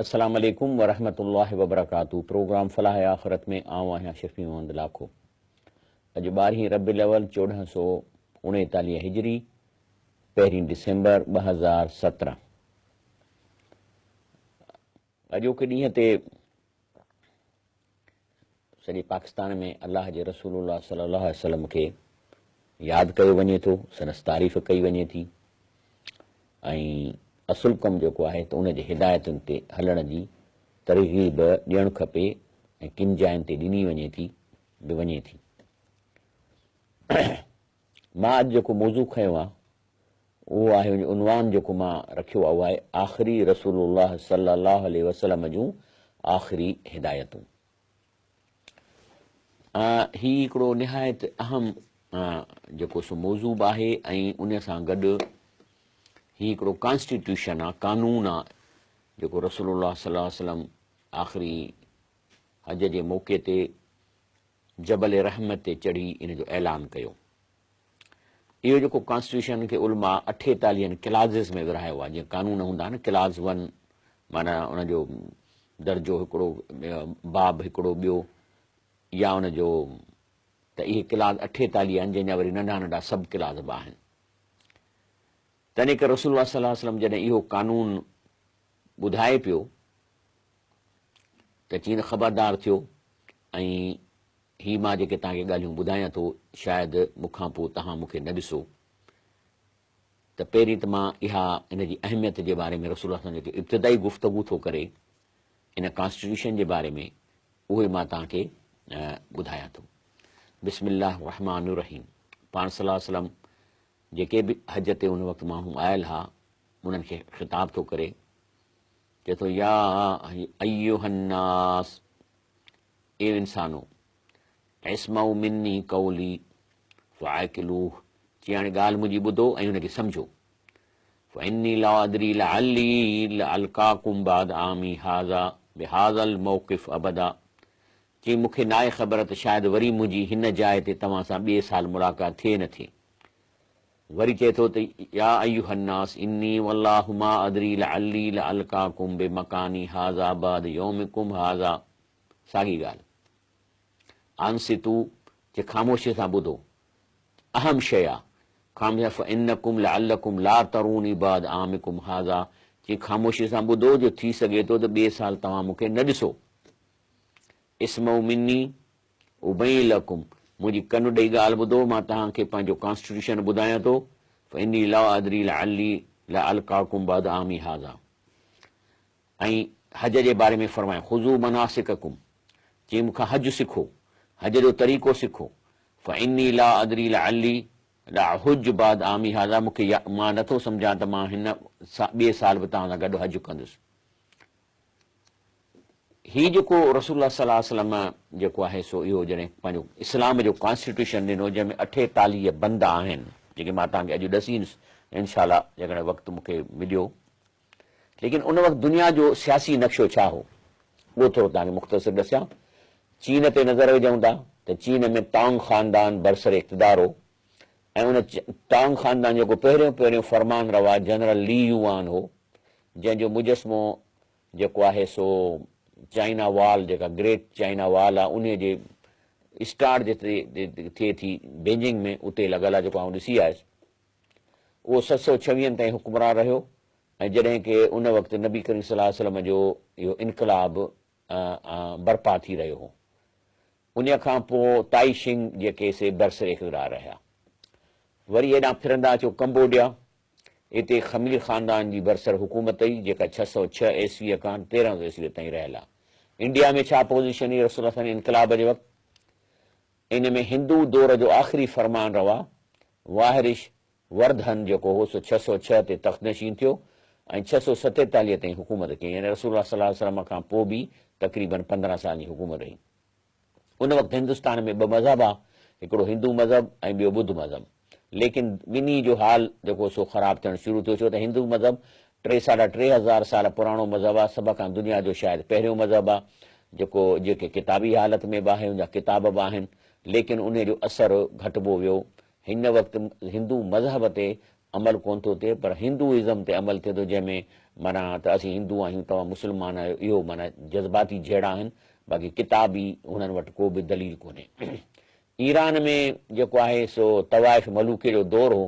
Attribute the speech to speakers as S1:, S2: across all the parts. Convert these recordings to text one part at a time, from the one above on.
S1: السلام عليڪم ورحمة الله وبرڪاته پروگرام فلاح آخرت ۾ آئون آهيان شفيع محمد لاکو. اڄ ٻارهين ربيع الاول 1439 هجري، پهرين ڊسمبر 2017. اڄوڪي ڏينهن تي سڄي پاڪستان ۾ الله جي رسول الله صلي الله عليه وسلم کي ياد ڪيو وڃي ٿو، سندس تعريف ڪئي وڃي ٿي ۽ اصل ڪم جيڪو آهي ته ان جي هدايتن تي هلڻ جي ترغيب ڏيڻ کپي ۽ ڪن جاين تي ڏني وڃي ٿي به وڃي ٿي. مان اڄ جيڪو موضوع کنيو آهي اهو آهي ان جو عنوان جيڪو مان رکيو آهي اهو آهي آخري رسول الله صلي الله عليه وسلم جون آخري هدايتون. هي هڪڙو نهايت اهم جيڪو سو موضوع به آهي ۽ ان سان گڏ هي هڪڙو ڪانسٽيٽيوشن آ، قانون آ، جيڪو رسول الله صلي الله عليه وسلم آخري حج جي موقعي تي جبل رحمت تي چڙهي ان جو اعلان ڪيو. اهو جيڪو ڪانسٽيٽيوشن کي علماء اٺيتاليهن ڪلازز ۾ ورهايو آهي، جيئن قانون هوندا آهن ڪلاز ون معنيٰ ان جو درجو هڪڙو، باب هڪڙو ٻيو يا ان جو، ته اهي ڪلاز 48 آهن جنهن جا وري ننڍا ننڍا سب ڪلاز به آهن. تنهن ڪري رسول الله صلي الله عليه وسلم جڏهن اهو قانون ٻڌائي پيو ته چين خبردار ٿيو ۽ هي مان جيڪي توهان کي ڳالهيون ٻڌايان ٿو شايد مون کان پوء توهان مون کي نه ڏسو ته پهرين ته مان اها ان جي اهميت جي باري ۾ رسول الله سان جيڪي ابتدائي گفتگو ٿو ڪري ان ڪانسٽيٽيوشن جي باري ۾ اهي مان توهان کي ٻڌايان ٿو. بسم الله الرحمٰن الرحيم پاڻ صلي الله عليه وسلم جيڪي به حج تي ان وقت ماڻهو آيل ها انهن کي خطاب ٿو ڪري چئي ٿو يا ايها الناس اي انسانو! اسمعوا مني قولي فاعقلوه چي هاڻي ڳالهه منهنجي ٻڌو ۽ ان کي سمجهو. فاني لا ادري لعلي لالقاڪم بعد عامي هذا بهذا الموقف ابدا چي مون کي ناهي خبر ته شايد وري منهنجي هن جاء تي توهان سان ٻئي سال ملاقات ٿئي نه ٿئي. وري چئي ٿو ته يا ايها الناس اني والله ما ادري لعلي لالقاڪم بمڪاني هذا بعد يومڪم هذا ساڳي ڳالهه. انصتو چي خاموشيء سان ٻڌو. اهم شيء آ. خاموشيء سان فانڪم لعلڪم لا تروني بعد عامڪم هذا چي خاموشيء سان ٻڌو جو ٿي سگهي ٿو ته ٻئي سال توهان مون کي نه ڏسو. اسمعوا مني ابين لڪم منهنجي ڪن ڏئي ڳالهه ٻڌو مان توهان کي پنهنجو ڪانسٽيٽيوشن ٻڌايان ٿو فاني لا ادري لعلي لالقاڪم بعد عامي هذا. ۽ حج جي باري ۾ فرمايو، خذو مناسڪڪم، چي مون کان حج سکو، حج جو طريقو سکو، فاني لا ادري لعلي لاحج بعد عامي هذا، مون کي مان نه ٿو سمجهان ته مان هن ٻئي سال به توهان سان گڏ حج ڪندس. هي جيڪو رسول الله صلي الله عليه وسلم جيڪو آهي سو اهو جڏهن پنهنجو اسلام جو ڪانسٽيٽيوشن ڏنو جنهن ۾ 48 بند آهن جيڪي مان توهان کي اڄ ڏسيندس انشاء الله جيڪڏهن وقت مون کي مليو. ليڪن ان وقت دنيا جو سياسي نقشو ڇا هو، اهو ٿورو توهان کي مختصر ڏسيان. چين تي نظر وجهون ٿا ته چين ۾ تانگ خاندان برسر اقتدار هو ۽ ان تانگ خاندان جو جيڪو پهريون پهريون فرمان روا جنرل لي يوآن هو، جنهن جو مجسمو جيڪو آهي سو چائنا وال جيڪا گريٽ چائنا وال آهي انهيء جي اسٽارٽ جتي ٿئي ٿي بيجنگ ۾ اتي لڳل آهي جيڪو آئون ڏسي آيس. اهو 726 تائين حڪمران رهيو ۽ جڏهن ڪه ان وقت نبي ڪريم صلي الله عليه وسلم جو اهو انقلاب برپا ٿي رهيو هو. انهيء کان پوء تائي شنگ جيڪي سي برسر اقتدار رهيا. وري هيڏانهن ڦرندا اچو ڪمبوڊيا، اتي خمير خاندان جي برسر حڪومت هئي جيڪا 606 عيسويء کان 1300 عيسويء تائين رهيل آ. انڊيا ۾ ڇا پوزيشن هئي رسول الله صلي انقلاب جي وقت؟ ان ۾ هندو دور جو آخري فرمان روا واهرش ورڌن جيڪو هو سو 606 تي تخت نشين ٿيو ۽ 647 تائين حڪومت ڪيائين يعني رسول الله صلي الله عليه وسلم کان پوء به تقريباً 15 سالن جي حڪومت رهي. ان وقت هندستان ۾ ٻه مذهب ها، هڪڙو هندو مذهب ۽ ٻيو ٻڌ مذهب. ليڪن ٻنهي جو حال جيڪو سو خراب ٿيڻ شروع ٿيو ڇو ته هندو مذهب ٽي ساڍا ٽي هزار سال پراڻو مذهب آهي، سڀ کان دنيا جو شايد پهريون مذهب آهي جيڪو جيڪي ڪتابي حالت ۾ به آهي ان جا ڪتاب به آهن ليڪن انهي جو اثر گهٽبو ويو. هن وقت هندو مذهب تي عمل ڪونه ٿو ٿئي پر هندو ازم تي عمل ٿئي ٿو جنهن ۾ معنيٰ ته اسين هندو آهيون توهان مسلمان آهيو اهو معنيٰ جذباتي جهيڙا آهن باقي ڪتابي هنن وٽ ڪو به دليل ڪونهي. ايران ۾ جيڪو آهي سو طوائف ملوڪي جو دور هو.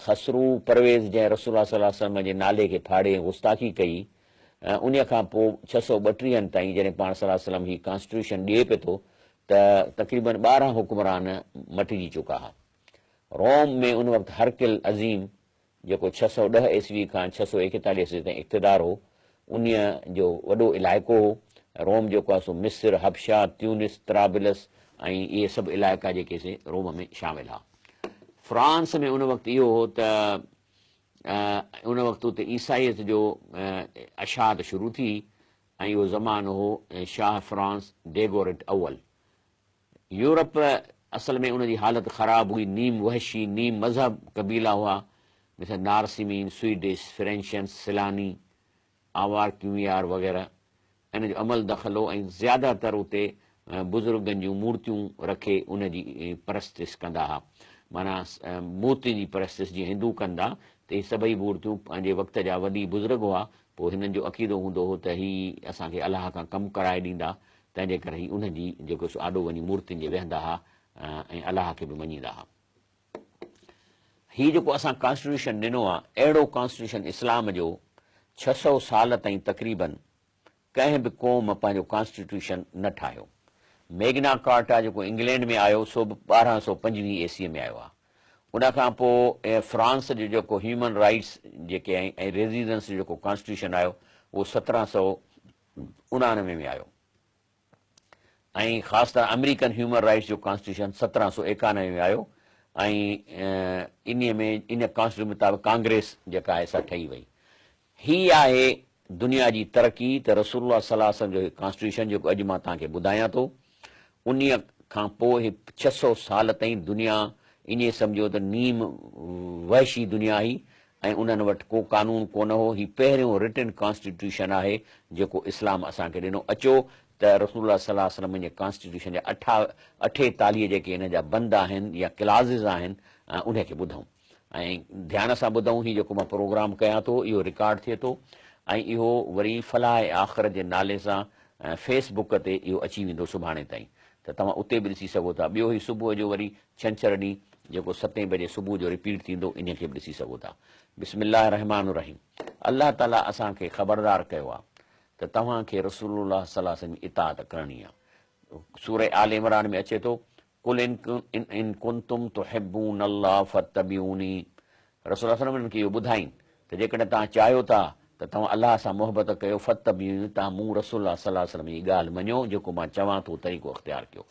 S1: خسرو پرويز جنهن رسول الله صلي الله عليه وسلم جي نالي کي ڦاڙي ۽ گستاخي ڪئي انهيء کان پوء ڇهه سؤ ٻٽيهن تائين جڏهن پاڻ صلي الله عليه وسلم هي ڪانسٽيٽيوشن ڏئي پئي ٿو ته تقريبن 12 حڪمران مٽجي چڪا ها. روم ۾ ان وقت هرقل عظيم جيڪو 610 عيسوي کان 641 عيسوي تائين اقتدار هو، انهيء جو وڏو علائقو هو. روم جيڪو آهي سو مصر، حبشه، تيونس، طرابلس ۽ اهي سڀ علائقا جيڪي سي روم ۾ شامل ها. فرانس ۾ ان وقت اهو هو ته ان وقت اتي عيسائيت جو اشاعت شروع ٿي ۽ اهو زمانو هو شاهه فرانس ڊيگورٽ اول. يورپ اصل ۾ ان جي حالت خراب هئي، نيم وحشي، نيم مذهب قبيلا هئا، مثل نارسمين، سوئيڊش، فرينشنس، سلاني، آوار ڪيويار وغيره ان جو عمل دخل هو ۽ زياده تر اتي بزرگن جون مورتيون رکي ان جي پرستش ڪندا ها. معنيٰ مورتين جي پرستش جيئن هندو ڪن ٿا ته هي سڀئي مورتيون پنهنجي وقت جا وڏي بزرگ هئا، پوء هنن جو عقيدو هوندو هو ته هي اسان کي الله کان ڪم ڪرائي ڏيندا، تنهن جي ڪري هي انهن جي جيڪو سو آڏو وڃي مورتين جي ويهندا ها ۽ الله کي به مڃيندا ها. هي جيڪو اسان ڪانسٽيٽيوشن ڏنو آ، اهڙو ڪانسٽيٽيوشن اسلام جو 600 سال تائين تقريبن ڪنهن به قوم پنهنجو ڪانسٽيٽيوشن نه ٺاهيو. ميگنا ڪارٽا جيڪو انگلينڊ ۾ آيو سو به 1225 اي سي ۾ آيو آ. ان کان پوء فرانس جو جيڪو هيومن رائيٽس جيڪي ۽ ريزيڊنس جو جيڪو ڪانسٽيٽيوشن آيو اهو 1789 ۾ آيو ۽ خاص طرح آمريڪن هيومن رائيٽس جو ڪانسٽيٽيوشن 1791 ۾ آيو ۽ انهي ۾ ان ڪانسٽيٽيوشن مطابق ڪانگريس جيڪا آهي سا ٺهي وئي. هي آهي دنيا جي ترقي ته رسول الله صلي الله عليه وسلم جو هي ڪانسٽيٽيوشن جيڪو اڄ مان توهان کي ٻڌايان ٿو انهي کان پوء هي 600 سال تائين دنيا ائين سمجهو ته نيم وحشي دنيا هئي ۽ انهن وٽ ڪو قانون ڪونه هو، هي پهريون رٽن ڪانسٽيٽيوشن آهي جيڪو اسلام اسان کي ڏنو، اچو ته رسول الله صلي الله عليه وسلم جي ڪانسٽيٽيوشن جا 48 جيڪي ان جا بند آهن يا ڪلازز آهن انهي کي ٻڌون ۽ ڌيان سان ٻڌون، هي جيڪو مان پروگرام ڪيان ٿو اهو رڪارڊ ٿئي ٿو ۽ اهو وري فلاح آخرت جي نالي سان فيس بڪ تي اهو اچي ويندو سڀاڻي تائين ته توهان اتي به ڏسي سگهو ٿا، ٻيو هي صبح جو وري ڇنڇر ڏينهن جيڪو ستين بجي صبح جو رپيٽ ٿيندو انهي کي به ڏسي سگهو ٿا. بسم الله الرحمٰن الرحيم الله تعالي اسان کي خبردار ڪيو آهي ته توهان کي رسول الله صلي الله عليه وسلم جي اطاعت ڪرڻي آهي. سوره آل عمران ۾ اچي ٿو قل ان ڪنتم تحبون الله فاتبعوني رسول الله صلي الله عليه وسلم انهن کي اهو ٻڌائين ته جيڪڏهن توهان چاهيو ٿا ته توهان الله سان محبت ڪيو فاتبعوني توهان مون رسول الله صلي الله عليه وسلم جي ڳالهه مڃو جيڪو مان چوان ٿو طريقو اختيار ڪيو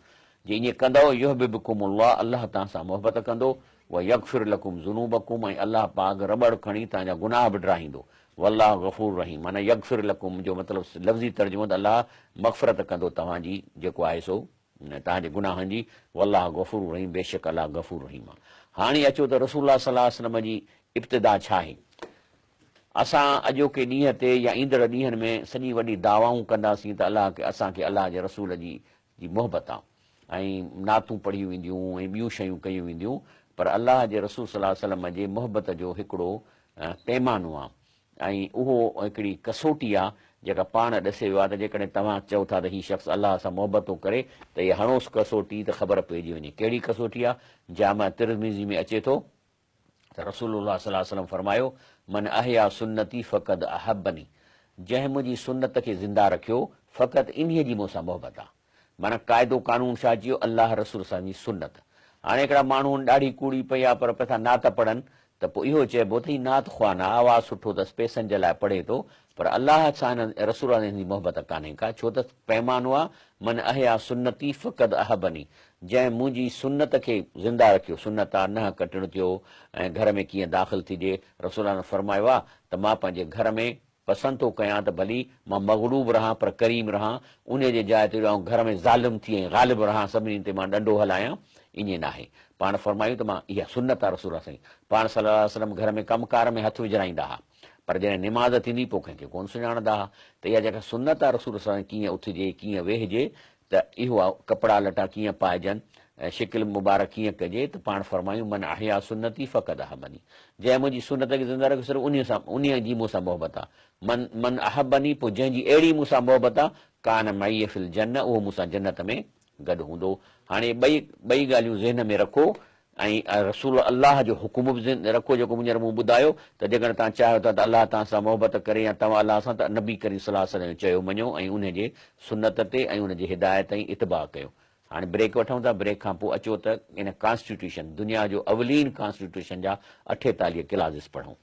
S1: جي ائين ڪندؤ يحببڪم الله الله توهان سان محبت ڪندو ويغفر لڪم ذنوبڪم ۽ الله پاڪ رٻڙ کڻي توهان جا گناهه به ڊاهيندو والله غفور رحيم معنيٰ يغفر لڪم جو مطلب لفظي ترجمو ته الله مغفرت ڪندو توهان جي جيڪو آهي سو توهان جي گناهن جي والله غفور رحيم بيشڪ الله غفور رحيم آهي. هاڻي اچو ته رسول الله صلي الله عليه وسلم جي ابتدا ڇا آهي؟ اسان اڄوڪي ڏينهن تي يا ايندڙ ڏينهن ۾ سڄي وڏي دعوائون ڪنداسين ته الله کي اسان کي الله جي رسول جي جي محبت آ ۽ نعتون پڙهيون وينديون ۽ ٻيون شيون ڪيون وينديون پر الله جي رسول صلي الله عليه وسلم جي محبت جو هڪڙو پيمانو آ ۽ اهو هڪڙي ڪسوٽي آ جيڪا پاڻ ڏسي ويو آ ته جيڪڏهن توهان چئو ٿا ته هي شخص الله سان محبت ٿو ڪري ته اها هڻوس ڪسوٽي ته خبر پئجي وڃي ڪهڙي ڪسوٽي آ جامع ترمذي ۾ اچي ٿو ته رسول الله صلي الله عليه وسلم فرمايو، من احيا سنتي فقد احبني جنهن منهنجي سنت کي زنده رکيو فقط انهيء جي مون سان محبت آ. معنيٰ قاعدو قانون ڇا چيو الله رسول صلي الله عليه وسلم جي سنت. هاڻي هڪڙا ماڻهو آهن ڏاڙهي ڪوڙي پئي آ پر پيا ٿا نعت پڙهن ته پوء اهو چئبو ته هي نعت خوان آ آواز سٺو اٿس پئسن جي لاء پڙهي ٿو پر الله سان ۽ رسول الله سان هن جي محبت ڪانهي ڪا ڇو ته پيمانو آ من احيا سنتي فقد احبني جنهن منهنجي سنت کي زنده رکيو، سنت آ ننهن ڪٽڻ ٿيو ۽ گهر ۾ ڪيئن داخل ٿجي، رسول الله فرمايو آ ته مان پنهنجي گهر ۾ پسند ٿو ڪيان ته ڀلي مان مغلوب رهان پر ڪريم رهان، انهيء جي جاء تي جو آئون گهر ۾ ظالم ٿي ۽ غالب رهان سڀني تي مان ڏنڊو هلايان، ائين ناهي. پاڻ فرمايو ته مان اها سنت آ رسول الله سائين پاڻ صلي الله عليه وسلم گهر ۾ ڪم ڪار ۾ هٿ وجهرائيندا ها. پر جڏهن نماز ٿيندي پوء ڪنهن کي ڪونه سڃاڻندا ها ته اها جيڪا سنت آهي رسول صلي الله عليه وسلم ڪيئن اٿجي ڪيئن ويهجي ته اهو آهي ڪپڙا لٽا ڪيئن پائجن شڪل مبارڪ ڪيئن ڪجي ته پاڻ فرمايون من احيا سنتي فقد احبني جنهن منهنجي سنت کي زنده رکيو صرف انهي سان انهي جي مون سان محبت آ من من احبني پوء جنهن جي اهڙي مون سان محبت آ ڪان معي في الجنه اهو مون سان جنت ۾ گڏ هوندو. هاڻي ٻئي ٻئي ڳالهيون ذهن ۾ رکو ۽ رسول الله جو حڪم به ذهن ۾ رکو جيڪو هينئر مون ٻڌايو ته جيڪڏهن توهان چاهيو ٿا ته الله توهان سان محبت ڪري يا توهان الله سان ته نبي ڪريم صلي الله عليه وسلم جو چيو مڃو ۽ انهي جي سنت تي ۽ ان جي هدايت ۽ اتباع ڪيو. هاڻي بريڪ وٺون ٿا بريڪ کان پوء اچو ته ان ڪانسٽيٽيوشن دنيا جو اولين ڪانسٽيٽيوشن جا 48 ڪلازز پڙهون.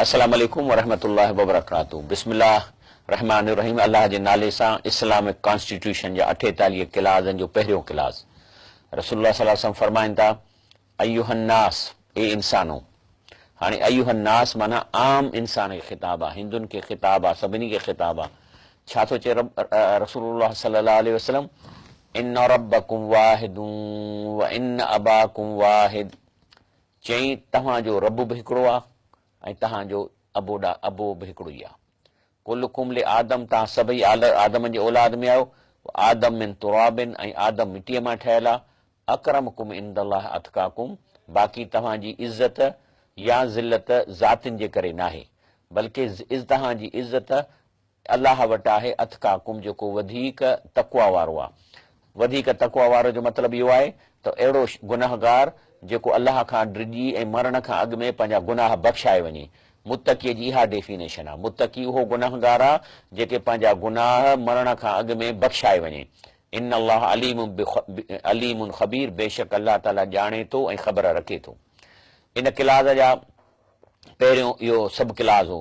S1: السلام عليڪم ورحمة الله وبرڪاته بسم الله الرحمٰن الرحيم الله جي نالي سان اسلامڪ ڪانسٽيٽيوشن جا 48 ڪلازن جو پهريون ڪلاز رسول الله صلي الله عليه وسلم فرمائن ٿا ايها الناس اي انسانو هاڻي ايها الناس معنيٰ عام انسان کي خطاب آ هندن کي خطاب آ سڀني کي خطاب آ ڇا ٿو چئي رب رسول الله صلي الله عليه وسلم ان ربڪم واحد و ان اباڪم واحد چيائين، توهان جو رب به هڪڙو آ ۽ توهان جو ابو ڏا ابو به هڪڙو ئي آ. ڪلڪم لآدم توهان سڀئي آدم جي اولاد ۾ آهيو، وآدم من تراب ۽ آدم مٽيء مان ٺهيل آ، اڪرمڪم عند الله اتقاڪم باقي توهان جي عزت يا ذلت ذاتين جي ڪري ناهي، بلڪه توهان جي عزت الله وٽ آهي اتقاڪم جيڪو وڌيڪ تقويٰ وارو آهي. وڌيڪ تقويٰ وارو جو مطلب اهو آهي ته اهڙو گنهگار جيڪو الله کان ڊڄي ۽ مرڻ کان اڳ ۾ پنهنجا گناهه بخشائي وڃي. متقيء جي اها ڊيفينيشن آهي. متقي اهو گنهگار آهي جيڪي پنهنجا گناهه مرڻ کان اڳ ۾ بخشائي وڃي. ان الله عليم عليم خبير بيشڪ الله تعاليٰ ڄاڻي ٿو ۽ خبر رکي ٿو. ان ڪلاز جا پهريون اهو سب ڪلاز هو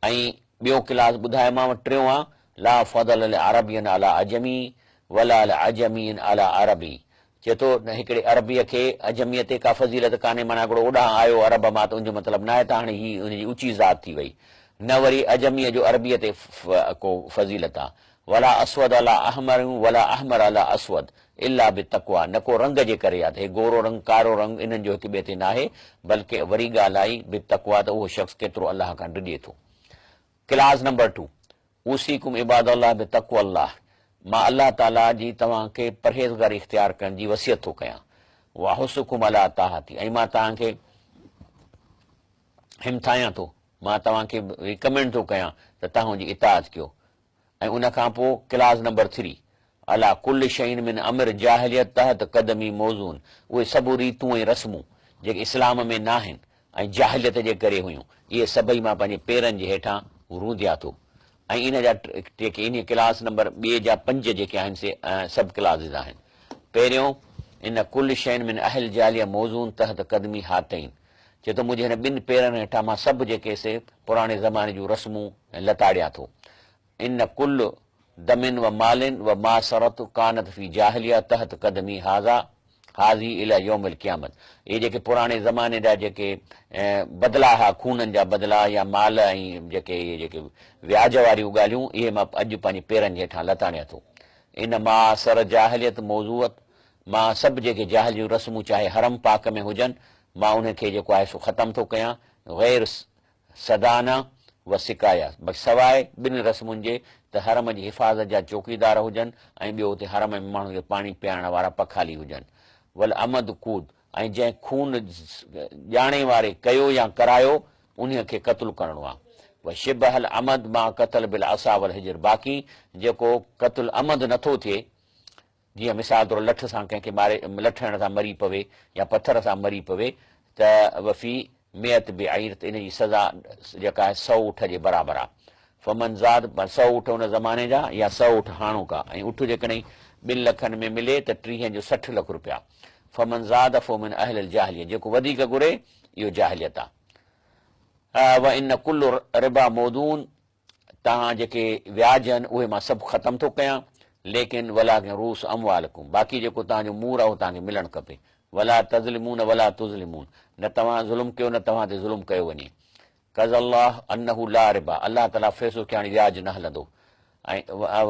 S1: ۽ ٻيو ڪلاس ٻڌايومانو، ٽيون آ، لا فضل لعربي علي عجمي ولا لعجمي علي عربي، چئي ٿو نه هڪڙي عربيء کي عجميء تي ڪا فضيلت ڪانهي معنيٰ هڪڙو اوڏانهن آيو عرب مان ته ان جو مطلب ناهي ته هاڻي هي ان جي اوچي ذات ٿي وئي، نه وري عجميء جو عربيء تي ڪو فضيلت آ. ولا اسود علي احمر ولا احمر علي اسود الا بالتقويٰ نه ڪو رنگ جي ڪري آ ته هي گورو رنگ ڪارو رنگ انهن جو هڪ ٻئي تي ناهي بلڪه وري ڳالهه آئي بالتقويٰ ته اهو شخص ڪيترو الله کان ڊڄي ٿو. ڪلاز نمبر ٽو، اوصيڪم عباد الله بتقوي الله مان الله تعاليٰ جي توهان کي پرهيزگاري اختيار ڪرڻ جي وصيت ٿو ڪيان واحثڪم علي طاعتي ۽ مان توهان کي همٿايان ٿو مان توهان کي ريڪمينڊ ٿو ڪيان ته توهان جي اطاعت ڪيو ۽ ان کان پوء ڪلاز نمبر ٿري، الا ڪل شيء من امر جاهليت تحت قدمي موضون، اهي سڀ ريتون ۽ رسمون جيڪي اسلام ۾ ناهن ۽ جاهليت جي ڪري هيون، اهي سڀئي مان پنهنجي پيرن جي هيٺان رونديان ٿو ۽ ان جا جيڪي انهيء ڪلاس نمبر ٻئي جا پنج جيڪي آهن سي سب ڪلازز آهن. پهريون، ان ڪل شيء من اهل جاهليه موضون تحت قدمي هاتين، چئي ٿو منهنجي هن ٻن پيرن هيٺان مان سڀ جيڪي سي پراڻي زماني جون رسمون لتاڙيان ٿو. ان ڪل دم و مال و ما سرت ڪانت في جاهليه تحت قدمي هذا هذه الي يوم القيامت اهي جيڪي پراڻي زماني جا جيڪي بدلا ها خونن جا بدلا يا مال ۽ جيڪي اهي جيڪي وياج واريون ڳالهيون اهي مان اڄ پنهنجي پيرن جي هيٺان لتاڙيان ٿو. ان ما سر جاهليت موضوعت مان سڀ جيڪي جاهل جون رسمون چاهي حرم پاڪ ۾ هجن مان انهن کي جيڪو آهي سو ختم ٿو ڪيان غير صدانه و سقايه بس سواء ٻن رسمن جي ته حرم جي حفاظت جا چوڪيدار هجن ۽ ٻيو اتي حرم ۾ ماڻهن کي پاڻي پيارڻ وارا پکالي هجن والعمد قود ۽ جنهن خون ڄاڻي واري ڪيو يا ڪرايو انهي کي قتل ڪرڻو آهي وشبه العمد ما قتل بالعصا والحجر باقي جيڪو قتل عمد نٿو ٿئي جيئن مثال طور لٺ سان ڪنهن کي ماري لٺ هڻڻ سان مري پوي يا پٿر سان مري پوي ته وفي مئة بعير ته ان جي سزا جيڪا آهي سئو اٺ جي برابر آهي. فمن زاد سئو اٺ ان زماني جا يا سئو اٺ هاڻوڪا ۽ اٺ جيڪڏهن ٻن لکن ۾ ملي ته ٽيهن جو 60 لک روپيا. فمن زاد فهو من اهل الجاهليه جيڪو وڌيڪ گهري اهو جاهليت آهي. وان ڪل ربا موضون توهان جيڪي وياج آهن اهي مان سڀ ختم ٿو ڪيان، ليڪن ولڪن رؤس اموالڪم باقي جيڪو توهان جو مور آهي اهو توهان کي ملڻ کپي. ولا تظلمون ولا تظلمون نه توهان ظلم ڪيو نه توهان تي ظلم ڪيو وڃي. قضي الله انه لا ربا الله تعاليٰ فيصلو ڪيو هاڻي وياج نه هلندو. ۽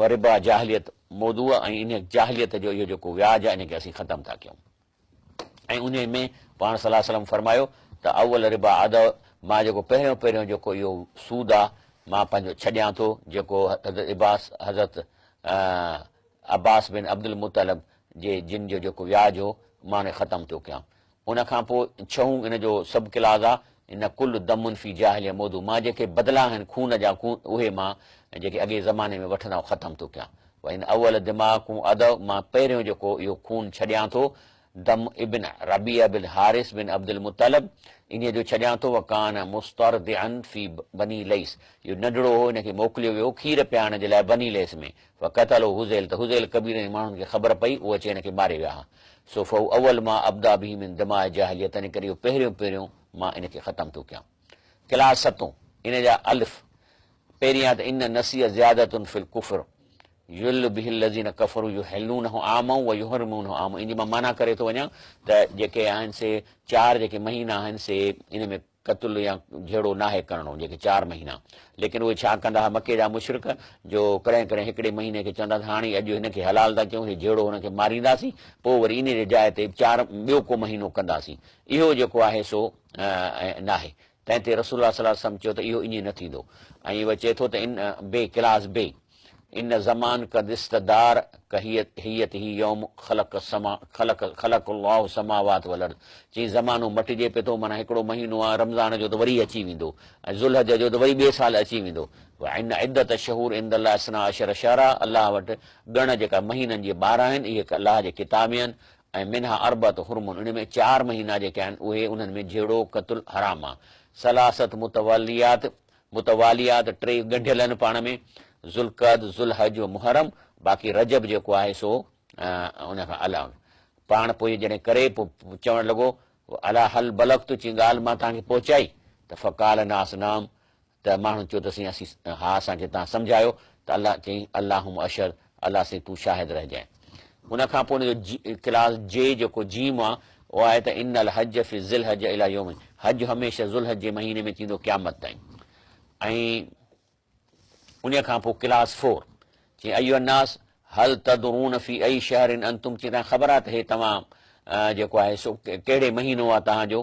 S1: وربا جاهليت موضوع ۽ انهيء جاهليت جو اهو جيڪو وياج آهي ان کي اسين ختم ٿا ڪيون. ۽ انهيء ۾ پاڻ صلي الله عليه وسلم فرمايو ته اول ربا ادع مان جيڪو پهريون پهريون جيڪو اهو سود آ مان پنهنجو ڇڏيان ٿو جيڪو حضرت عباس حضرت عباس بن عبدالمطلب جي جن جو جيڪو وياج هو مان ان کي ختم ٿو ڪيان. ان کان پوء ڇهون ان جو سب ڪلاز آ ان ڪل دم في جاهليه موضوع مان جيڪي بدلا آهن خون جا اهي مان جيڪي اڳئين زماني ۾ وٺندا هئا ختم ٿو ڪيان. وان اول دماءڪم ادع مان پهريون جيڪو اهو خون ڇڏيان ٿو دم ابن ربيعه بن حارث بن عبدالمطلب انهيء جو ڇڏيان ٿو وڪان مسترضعا في بني ليث اهو ننڍڙو هو ان کي موڪليو ويو کير پيارڻ جي لاء بني ليث ۾ فقتله هذيل ته هذيل قبيلي جي ماڻهن کي خبر پئي اهي اچي هن کي ماري ويا ها سو فهو اول ما ابدا به من دماء جاهليه تنهن ڪري اهو پهريون پهريون مان ان کي ختم ٿو ڪيان. ڪلاس ستون، ان جا الف، پهرين آهي ته ان نسيء زيادة في الڪفر يضل به الذين ڪفروا يحلونه عاما ويحرمونه عاما ان جي مان معنيٰ ڪري ٿو وڃان ته جيڪي آهن سي چار جيڪي مهينا آهن سي ان ۾ قتل يا جهيڙو ناهي ڪرڻو جيڪي چار مهينا ليڪن اهي ڇا ڪندا ها مڪي جا مشرڪ جو ڪڏهن ڪڏهن هڪڙي مهيني کي چوندا ته هاڻي اڄ هن کي حلال ٿا ڪيون هي جهيڙو هن کي مارينداسين پوء وري انهي جي جاء تي چار ٻيو ڪو مهينو ڪنداسين اهو جيڪو آهي سو ناهي تنهن تي رسول الله صلي الله عليه وسلم چيو ته اهو ائين نه ٿيندو ۽ اهو چئي ٿو ته ان بي ڪلاس بي ان زمان قد استدار ڪهيئته يوم خلق السما خلق خلق الله السماوات والارض چي زمانو مٽجي پيو ٿو معنيٰ هڪڙو مهينو آهي رمضان جو ته وري اچي ويندو ۽ ذوالحج جو ته وري ٻئي سال اچي ويندو وان عدت الشهور عند الله اثنا عشر شهرا الله وٽ ڳڻ جيڪا مهينن جي 12 آهن اهي الله جي ڪتاب ۾ آهن ۽ منها اربعة حرم ان ۾ چار مهينا جيڪي آهن اهي انهن ۾ جهيڙو، قتل، حرام آ. ثلاثة متوليات، متواليات، ٽي ڳنڍيل آهن پاڻ ۾، ذوالقعد، ذوالحج و محرم، باقي رجب جيڪو آهي سو ان کان علاوه. پاڻ پوء جڏهن ڪري پوء چوڻ لڳو، الا هل بلغت چي ڳالهه مان توهان کي پهچائي ته فقال الناس نعم ته ماڻهن چيو ته سائين اسين ها اسان کي توهان سمجهايو ته الله چيائين اللهم اشهد الله سائين تون شاهد رهجانء. ان کان پوء ان جو ڪلاس جي جيڪو جيم آ اهو آهي ته ان الحج في ذوالحج الي يوم حج هميشه ذوالحج جي مهيني ۾ ٿيندو قيامت تائين ۽ ان کان پوء ڪلاس فور چيائين ايها الناس هل تدرون في اي شهر انتم چيائين توهان کي خبر آ ته هي توهان جيڪو آهي سو ڪهڙي مهينو آ توهان جو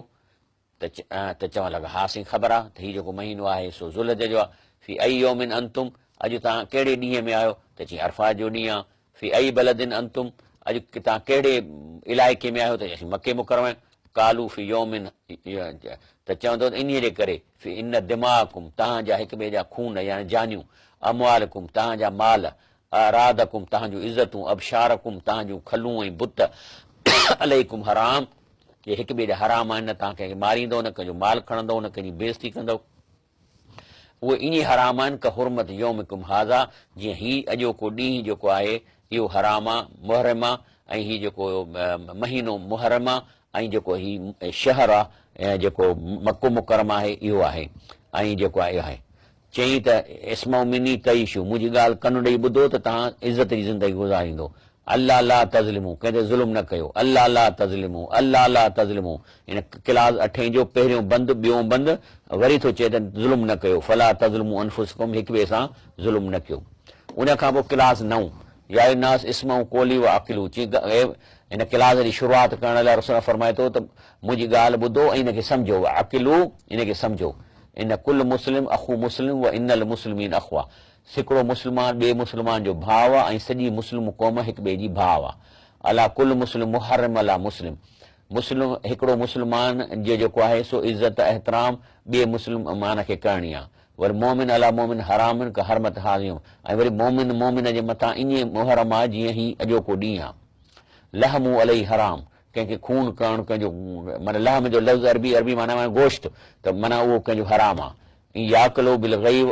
S1: ته چوڻ لڳا، ها سائين خبر آ ته هي جيڪو مهينو آهي سو ذوالحج جو آ، في اي يوم انتم، اڄ توهان ڪهڙي ڏينهن ۾ آهيو؟ ته چيائين عرفات جو ڏينهن آ، في اي بلد انتم، اڄ توهان ڪهڙي علائقي ۾ آهيو؟ ته چيائين اسين مڪي مڪرمه آهيون، قالو في يوم ته چوندو ته انهيء جي ڪري، في ان دماءڪم، توهان جا هڪ ٻئي جا خون يعني جانيون، اموالڪم، توهان جا مال، اعراضڪم، توهان جون عزتون، ابشارڪم، توهان جون کلون ۽ بت، عليڪم حرام، اهي هڪ ٻئي جا حرام آهن، نه توهان ڪنهن کي ماريندؤ، نه ڪنهن جو مال کڻندؤ، نه ڪنهن جي بيعزتي ڪندؤ. اهي ائين حرام آهن ڪحرمت يومڪم هذا، جيئن هي اڄوڪو ڏينهن جيڪو آهي اهو حرام آ، محرم آ، ۽ هي جيڪو مهينو محرم آ، ۽ جيڪو هي شهر آ، جيڪو مڪو مڪرم آهي اهو آهي، ۽ جيڪو آهي اهو آهي. چيائين ته، اسمعوا مني تعيشوا، منهنجي ڳالهه ڪن ڏئي ٻڌو ته توهان عزت جي زندگي گذاريندو. الا لا تظلموا، ڪنهن تي ظلم نه ڪيو. الا لا تظلموا، الا لا تظلموا، هن ڪلاس اٺين جو پهريون بند، ٻيون بند، وري ٿو چئي ته ظلم نه ڪيو، فلا تظلموا انفسڪم، هڪ ٻئي سان ظلم نه ڪيو. ان کان پوء ڪلاس نائون، يا ايها الناس اسمعوا قولي واعقلوا، چي هن ڪلاس جي شروعات ڪرڻ لاء رسول الله فرمائي ٿو ته منهنجي ڳالهه ٻڌو ۽ ان کي سمجهو، واعقلوا، ان کي سمجهو. ان ڪل مسلم اخو مسلم و ان المسلمين اخوة هڪڙو مسلمان ٻئي مسلمان جو ڀاء آ ۽ سڄي مسلم قوم هڪ ٻئي جي ڀاء آ. الا ڪل مسلم محرم علی مسلم مسلم هڪڙو مسلمان جو جيڪو آهي سو عزت احترام ٻئي مسلمان کي ڪرڻي آ. والمومن علی مومن حرام ڪحرمت هذا اليوم ۽ وري مومن مومن جي مٿان ائين محرم آ جيئن هي اڄوڪو ڏينهن آ. لحمه عليه حرام ڪنهن کي خون ڪرڻ ڪنهن جو معنيٰ لحم جو لفظ عربي عربي معنيٰ معنيٰ گوشت ته معنيٰ اهو ڪنهن جو حرام آ. ان ياڪله بالغيب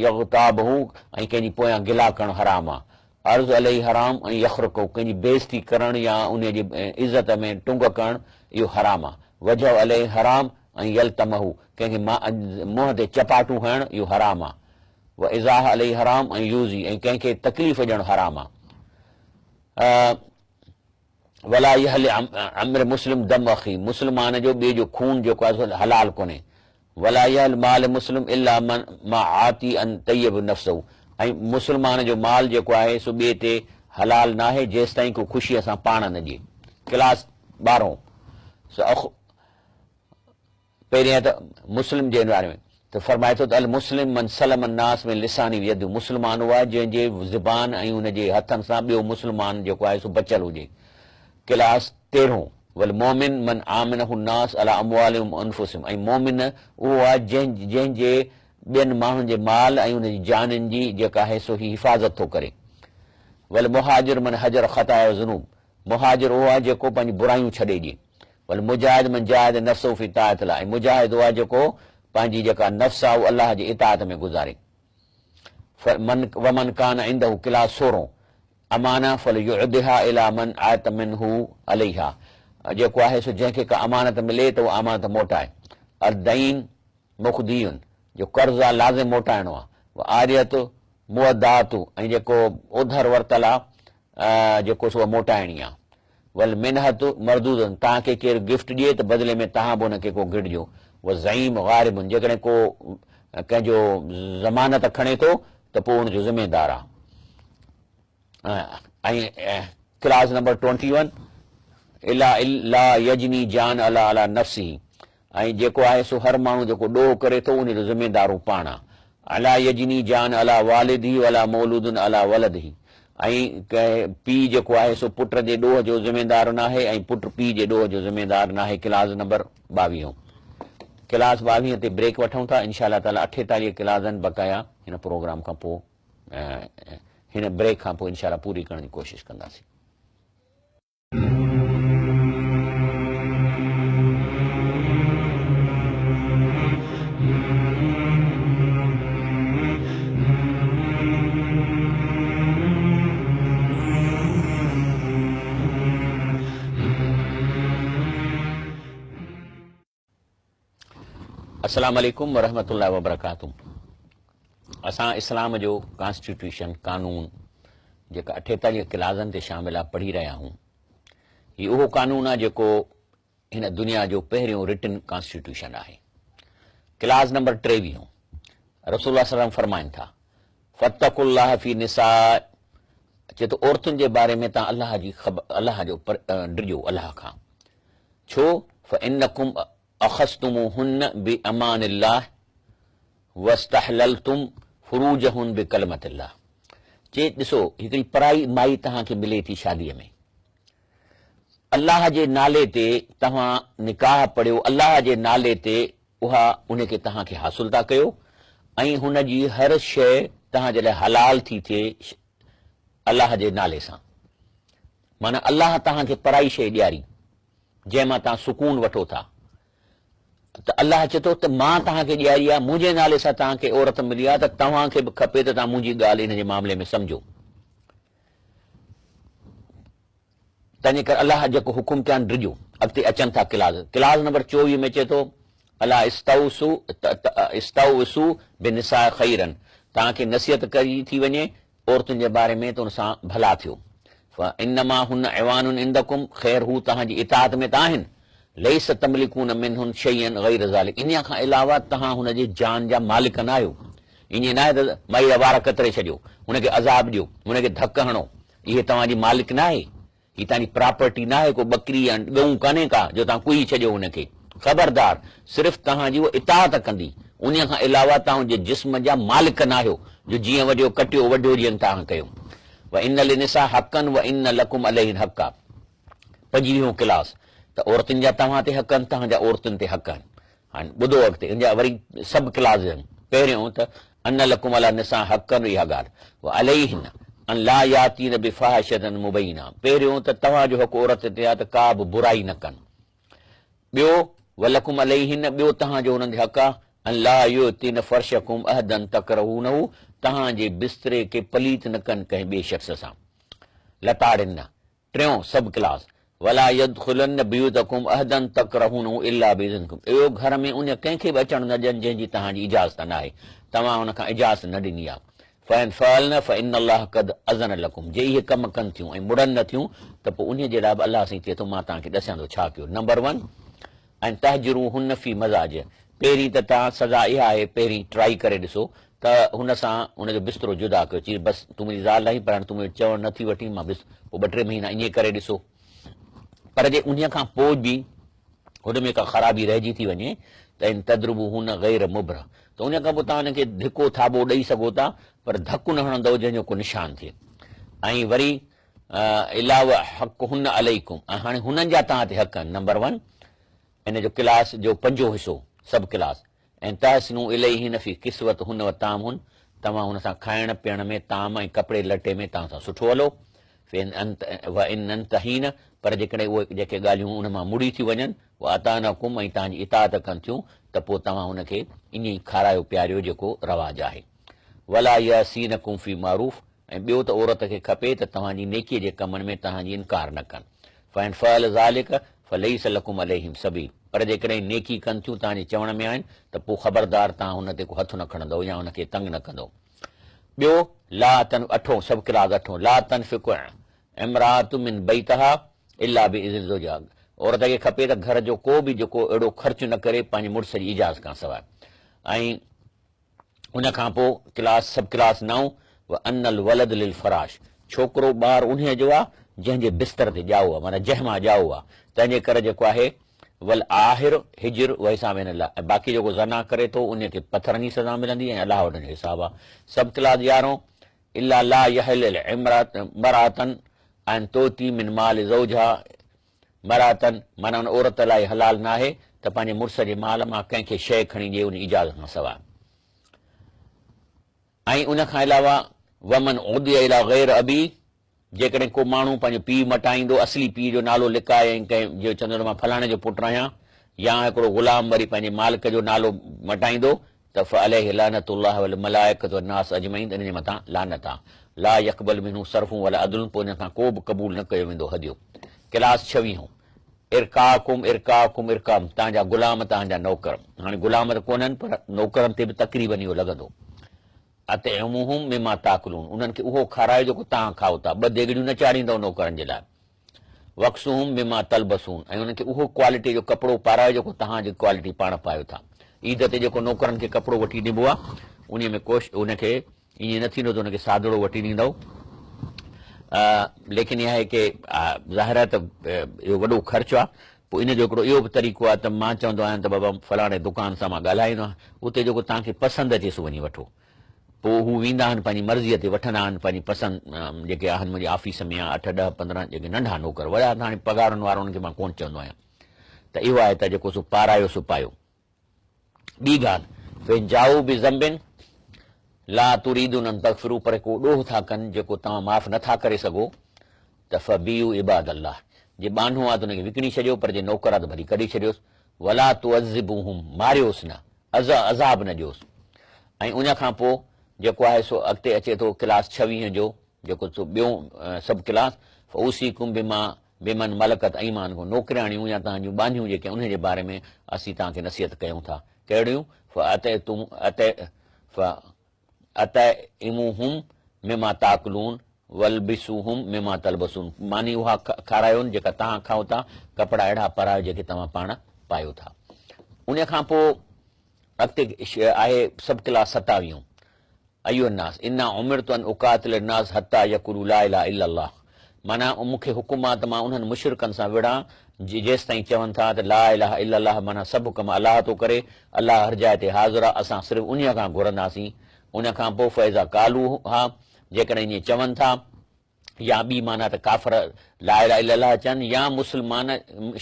S1: يغتابه ۽ ڪنهن جي پويان گلا ڪرڻ حرام آ. عرض عليه حرام ۽ يخرقه ڪنهن جي بيعزتي ڪرڻ يا انهي جي عزت ۾ ٽنگ ڪرڻ اهو حرام آ. وجهه عليه حرام ۽ يلطمه ڪنهن کي منهن تي چپاٽون هڻڻ اهو حرام آ. واذاه عليه حرام ۽ يؤذي ۽ ڪنهن کي تڪليف ڏيڻ حرام آ. ولا يحل لامرئ مسلم دم اخيه مسلمان جو ٻئي جو خون جيڪو آهي سو حلال ڪونهي. ولا يحل مال مسلم الا ما اعطي عن طيب نفسه ۽ مسلمان جو مال جيڪو آهي سو ٻئي تي حلال ناهي جيستائين ڪو خوشيء سان پاڻ نه ڏئي. ڪلاس ٻارهون، پهرين ته مسلم جي باري ۾ ته فرمائي ٿو ته المسلم من سلم الناس من لسانه ويده مسلمان اهو آهي جنهن جي زبان ۽ ان جي هٿن سان ٻيو مسلمان جيڪو آهي سو بچيل هجي. ڪلاس تيرهون، والمؤمن من آمنه الناس علي اموالهم وانفسهم ۽ مؤمن اهو آهي جنهن جنهن جي ٻين ماڻهن جي مال ۽ ان جي جانين جي جيڪا آهي سو هي حفاظت ٿو ڪري. والمهاجر من هجر خطايا وذنوب مهاجر اهو آهي جيڪو پنهنجي برايون ڇڏي ڏئي. والمجاهد من جاهد نفسه في طاعة الله ۽ مجاهد اهو آهي جيڪو پنهنجي جيڪا نفس آهي اهو الله جي اطاعت ۾ گذاري. فمن ومن ڪان عنده ڪلاس سورهون امانة فليؤدها الي من ائتمنه عليها جيڪو آهي سو جنهن کي ڪا امانت ملي ته اها امانت موٽائي. الدين مقضي، جو قرض آ لازم موٽائڻو آ، والعارية موداة ۽ جيڪو اوڌر ورتل آ جيڪو سو اها موٽائڻي آ. والمنحة مردودة توهان کي ڪير گفٽ ڏئي ته بدلي ۾ توهان به ان کي ڪو گفٽ ڏيو. والزعيم غارم جيڪڏهن ڪو ڪنهن جو ضمانت کڻي ٿو ته پوء ان جو ذميدار آ. ۽ ڪلاز نمبر ٽوئنٽي ون الا لا يجني جان الا علي نفسه ۽ جيڪو آهي سو هر ماڻهو جيڪو ڏوهه ڪري ٿو ان جو ذميدار هو پاڻ آهي الا يجني جان علي والده ولا مولود علي ولده ۽ ڪنهن پيء جيڪو آهي سو پٽ جي ڏوهه جو ذميدار ناهي ۽ پٽ پيء جي ڏوهه جو ذميدار ناهي ڪلاز نمبر ٻاويهون ڪلاس ٻاويهين تي بريڪ وٺون ٿا انشاء الله تعالي اٺيتاليهه ڪلازن بقايا هن پروگرام کان پوء هن بريڪ کان پوء انشاء الله پوري ڪرڻ جي ڪوشش ڪنداسين. السلام عليڪم ورحمة الله وبرڪاته اسان اسلام جو ڪانسٽيٽيوشن قانون جيڪا اٺيتاليهه ڪلازن تي شامل آهي پڙهي رهيا آهيون هي اهو قانون آهي جيڪو هن دنيا جو پهريون رٽن ڪانسٽيٽيوشن آهي ڪلاز نمبر ٽيويهون رسول الله صلي الله عليه وسلم فرمائن ٿا فاتقوا الله في نساء چي ٿو عورتن جي باري ۾ تان الله جي خبر الله جو ڊڄو الله کان ڇو فانڪم اخذتموهن بامان الله واستحللتم فروجهن بڪلمة الله چي ڏسو هڪڙي پرائي مائي توهان کي ملي ٿي شاديء ۾ الله جي نالي تي توهان نڪاح پڙهيو الله جي نالي تي اها ان کي توهان کي حاصل ٿا ڪيو ۽ هن جي هر شيء توهان جي لاء حلال ٿي ٿئي الله جي نالي سان معنيٰ الله توهان کي پرائي شيء ڏياري جنهن مان توهان سڪون وٺو ٿا ته الله چئي ٿو ته مان توهان کي ڏياري آهي، منهنجي نالي سان توهان کي عورت ملي آهي ته توهان کي به کپي ته توهان منهنجي ڳالهه ان جي معاملي ۾ سمجهو. تنهنجي ڪري الله جيڪو حڪم ڪيا آهن ڊڄو. اڳتي اچن ٿا ڪلاز. ڪلاز نمبر 24 ۾ چئي ٿو الا استوصو استوصو بالنساء خيرا توهان کي نصيحت ڪئي ٿي وڃي عورتن جي باري ۾ ته ان سان ڀلا ٿيو. فانما هن عوان عندڪم، خير هو توهان جي اطاعت ۾ ته آهن، ليس تملڪون منهن شيئا غير ذلڪ، انهيء کان علاوه توهان هن جي جان جا مالڪ نه آهيو. ائين ناهي ته مائي جا وار ڪتري ڇڏيو، هن کي عذاب ڏيو، هن کي ڌڪ هڻو، اهي توهان جي مالڪ ناهي. هي توهان جي پراپرٽي ناهي ڪو ٻڪري يا ڳئون ڪانهي ڪا جو توهان ڪهي ڇڏيو هن کي. خبردار! صرف توهان جي هوء اطاعت ڪندي. انهيء کان علاوه توهان ان جي جسم جا مالڪ ناهيو جو جيئن وڍيو ڪٽيو وڍيو جيئن توهان ڪيو. وان للنساء حقا وان لڪم عليهن حقا. پنجويهون ڪلاس ته عورتن جا توهان تي حق آهن توهان جا عورتن تي حق آهن. هاڻي ٻڌو اڳتي ان جا وري سب ڪلاز آهن. پهريون ته ان لڪم علي النساء حقا اها ڳالهه وعليهن ان لا ياتين بفاحشة مبينة پهريون ته توهان جو حق عورت تي آهي ته ڪا به برائي نه ڪن. ٻيو ولڪم عليهن ٻيو توهان جو انهن تي حق آهي ان لا يؤتين فرشڪم احدا تڪرهونه توهان جي بستري کي پليت نه ڪن ڪنهن ٻئي شخص سان لتاڙين نه. ٽيون سب ڪلاز، ولا يدخلن بيوتڪم احدا تڪرهونه الا باذنڪم اهو گهر ۾ ان ڪنهن کي به اچڻ نه ڏين جنهن جي توهان جي اجازت ناهي، توهان ان کان اجازت نه ڏني آهي. فان فعلن فان الله قد اذن لڪم جي اهي ڪم ڪن ٿيون ۽ مڙن نه ٿيون ته پوء انهيء جي لاء به الله سائين چئي ٿو مان توهان کي ڏسيان ٿو ڇا ڪيو. نمبر ون، ان تهجروهن في مضاجع پهرين ته توهان سزا اها آهي پهرين ٽرائي ڪري ڏسو ته هن سان هن جو بسترو جدا ڪيو، چيس بس تون منهنجي زال آهين پر هاڻي تون منهنجو چوڻ نه ٿي وٺين، مان بس پوء ٻه ٽي مهينا ائين ڪري ڏسو. پر جي انهيء کان پوء به هن ۾ ڪا خرابي رهجي ٿي وڃي ته ان تضربوهن غير مبرح ته انهيء کان پوء توهان هن کي ڌڪو ٿاٻو ڏئي سگهو ٿا پر ڌڪ نه هڻندؤ جنهن جو ڪو نشان ٿئي ۽ وري الا وحقهن عليڪم ۽ هاڻي هنن جا توهان تي حق آهن نمبر ون ان جو ڪلاس جو پنجون حصو سب ڪلاس ان تحسنوا اليهن في ڪسوتهن وطعامهن توهان هن سان کائڻ پيئڻ ۾ طعام ۽ ڪپڙي لٽي ۾ توهان سان سٺو هلو فان وان انتهين پر جيڪڏهن اهي جيڪي ڳالهيون ان مان مڙي ٿيون وڃن واطعنڪم ۽ توهان جي اطاعت ڪن ٿيون ته پوء توهان هن کي ائين ئي کارايو پياريو جيڪو رواج آهي ولا يعصينڪم في معروف ۽ ٻيو ته عورت کي کپي ته توهان جي نيڪيء جي ڪمن ۾ توهان جي انڪار نه ڪن. فان فعل ذلک فليس لڪم عليهم سبيل پر جيڪڏهن نيڪي ڪن ٿيون توهان جي چوڻ ۾ آهن ته پوء خبردار توهان هن تي ڪو هٿ نه کڻندؤ يا هن کي تنگ نه ڪندؤ. ٻيو، لا تن اٺون، سب ڪلاز اٺون، لا تنفق امراة من بيتها الا باذن زوجها عورت کي کپي ته گهر جو ڪو به جيڪو اهڙو خرچ نه ڪري پنهنجي مڙس جي اجازت کان سواء ۽ ان کان پوء ڪلاس سب ڪلاس نائون و ان الولد للفراش ڇوڪرو ٻار انهيء جو آ جنهن جي بستر تي ڄائو آ معنيٰ جنهن مان ڄائو آ تنهن جي ڪري جيڪو آهي والعاهر هجر وحسابه عند الله ۽ باقي جيڪو زنا ڪري ٿو انهيء کي پٿرن جي سزا ملندي ۽ الله وٽ ان جو حساب آ سب ڪلاس يارهون الا لا يحل لامراة ان تؤتي من مال زوجها مراة معنيٰ ان عورت لاء حلال ناهي ته پنهنجي مڙس جي مال مان ڪنهن کي شيء کڻي ڏئي ان اجازت کان سواء ۽ ان کان علاوه ومن عدي الي غير ابيه جيڪڏهن ڪو ماڻهو پنهنجو پيء مٽائيندو اصلي پيء جو نالو لڪائي ۽ ڪنهن جو چوندو ته مان فلاڻي جو پٽ آهيان يا هڪڙو غلام وري پنهنجي مالڪ جو نالو مٽائيندو ته فعليه لعنة الله والملائڪة والناس اجمعين ته ان جي مٿان لعنت آ. لا يقبل منه صرف ولا عدل پوء ان کان ڪو به قبول نه ڪيو ويندو هديو. ڪلاس ڇويهون، ارقاڪم ارقاڪم ارقاڪم توهان جا غلام توهان جا نوڪر. هاڻي غلام ته ڪونهن پر نوڪرن تي به تقريبن اهو لڳندو. اطعموهم مما تاڪلون انهن کي اهو کارايو جيڪو توهان کائو ٿا. ٻه ديڳڙيون نه چاڙهيندؤ نوڪرن جي لاء. واڪسوهم بما تلبسون ۽ انهن کي اهو ڪوالٽيء جو ڪپڙو پارايو جيڪو توهان جي ڪوالٽي پاڻ پايو ٿا. عيد تي جيڪو نوڪرن کي ڪپڙو وٺي ڏبو آهي انهيء ۾ ڪوش ان کي ائين نه ٿيندو ته ان کي سادڙو وٺي ڏيندؤ. ليڪن اها آهي ڪي ظاهر آهي ته اهو وڏو خرچ آهي پوء ان جو هڪڙو اهو به طريقو آهي ته مان چوندو آهيان ته بابا فلاڻي دڪان سان مان ڳالهائيندو آهيان اتي جيڪو توهان کي پسند اچي سو وڃي وٺو. پوء هو ويندا آهن پنهنجي مرضيء تي وٺندا آهن پنهنجي پسند جيڪي آهن منهنجي آفيس ۾ يا اٺ ڏهه 15 جيڪي ننڍا نوڪر وڏا ته هاڻي پگهارن وارا انهن کي مان ڪونه چوندو آهيان ته اهو آهي ته جيڪو سو پارايو سو پايو. ٻي ڳالهه فإن جاءوا بذنب لا تريدون ان تغفروا پر ڪو ڏوهه ٿا ڪن جيڪو توهان معاف نه ٿا ڪري سگهو ته فبيعوا عباد الله جي ٻانهو آهي ته ان کي وڪڻي ڇڏيو پر جي نوڪر آهي ته ڀلي ڪڍي ڇڏيوس ولا تعذبوهم ماريوس نه اذيٰ عذاب نه ڏيوس ۽ ان کان پوء جيڪو آهي سو اڳتي اچي ٿو ڪلاس ڇويهين جو جيڪو سو ٻيون سب ڪلاس فاوصيڪم بما بمن ملڪت ايمانڪم نوڪرياڻيون يا توهان جون ٻانهيون جيڪي انهن جي باري ۾ اسين توهان کي نصيحت ڪيون ٿا ڪهڙيون فاطعتم فاطعموهم مما تاڪلون والبسوهم مما تلبسون ماني اها کارايون جيڪا توهان کائو ٿا، ڪپڙا اهڙا پارايو جيڪي توهان پاڻ پايو ٿا. ان کان پوء اڳتي آهي سب ڪلاس ستاويهون، ايها الناس انا امرت ان اقاتل الناس حتي يقولوا لا اله الا الله معنيٰ مون کي حڪم آ ته مان انهن مشرڪن سان وڙهان جيستائين چون ٿا ته لا اله الا الله معنيٰ سڀ ڪم الله ٿو ڪري، الله هر جاء تي حاضر آ، اسان صرف انهيء کان گهرنداسين. ان کان پوء فاذا قالوها جيڪڏهن ائين چون ٿا يا ٻي معنيٰ ته ڪافر لا اله الا الله چون يا مسلمان